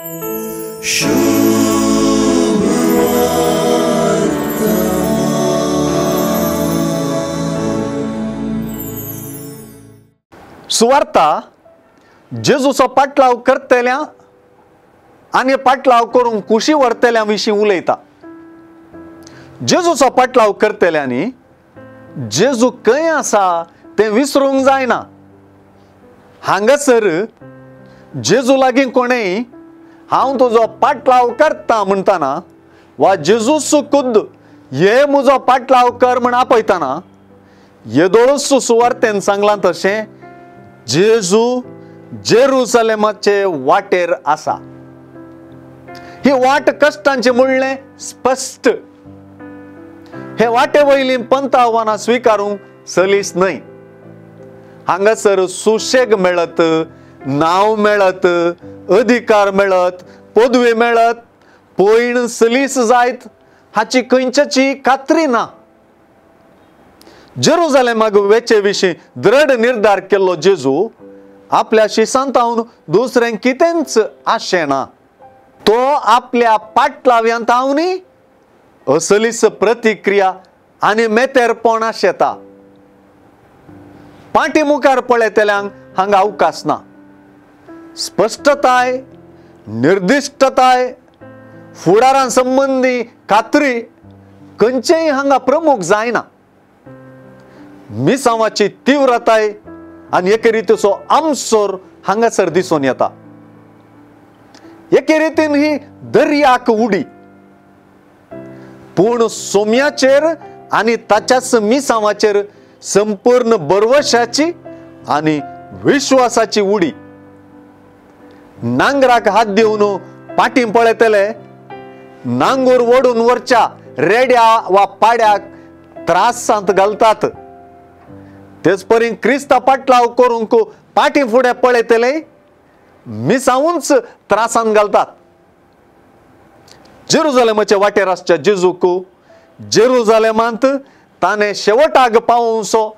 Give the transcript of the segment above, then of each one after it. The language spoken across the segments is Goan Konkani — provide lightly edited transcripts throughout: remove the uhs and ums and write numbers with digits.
सुवार्ता जेजूचो पाटलाव करतल्या आनी पाटलाव करूंक कुशी व्हरतल्या विशीं उलयता। जेजूचो पाटलाव करतल्यांनी जेजू खंय आसा तें विसरूंक जायना। हांगासर जेजू लागीं कोणेय हांव तुजो पाटलाव करता म्हणटाना वा जेजूस खुद्द ये म्हजो पाटलाव कर म्हण आपयतना येदोळूच सुवार्तेन सांगलां तशें जेजू जेरुसलेमाचे वाटेर आसा। ही वाट कश्टांची म्हणलें स्पश्ट। हे वाटे वयली पंत आव्हानां स्विकारूंक सलीस न्हय। हांगासर सुशेग मेळत, नांव मेळत, अधिकार मेळत, पदवी मेळत, पयण सलीस जायत हाची खंयच्याची खात्री ना। जेरुजलेमाक वेचे विशीं दृढ निर्धार केल्लो जेजू आपल्या शिसांतावन दुसरें कितेंच आशेना। तो आपल्या पाटलाव्यांत हांवनी असलीच प्रतिक्रिया आनी मेतेरपण आशेता। पाटी मुखार पळयतल्यांक हांगा अवकाश ना। स्पश्टताय, निर्दिश्टताय, फुडारां संबंदी खात्री खंयचेय हांगा प्रमुख जायना। मिसांवाची तीव्रताय आनी एके रितीचो आमसोर हांगासर दिसून येता। एके रितीन ही दर्याक उडी, पूण सोम्याचेर आनी ताच्याच मिसांवाचेर संपूर्ण बरवशाची आनी विश्वासाची उडी। नांगराक हात दिवन पाटी पळयतले नांगूर ओडून वरच्या रेड्या वा पाड्याक त्रासांत घालतात। तेच परी क्रिस्ता पाटलाव करूंक पाटी फुडें पळयतले मिसावूंच त्रासांत घालतात। जेरुजलेमाचे वाटेर आसच्या जेजूक जेरुजलेमांत ताणें शेवटाक पावोवचो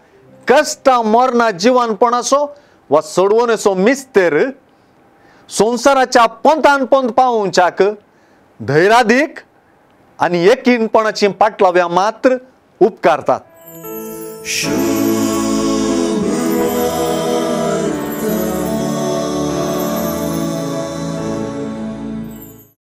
कश्टां मरणां जिवानपणाचो वा सोडवणेचो मिस्तेर संवसाराच्या पोंतान पोंत पावोवच्याक धैरादीक आनी यकीनपणाची पाटलाव्या मात्र उपकारतात।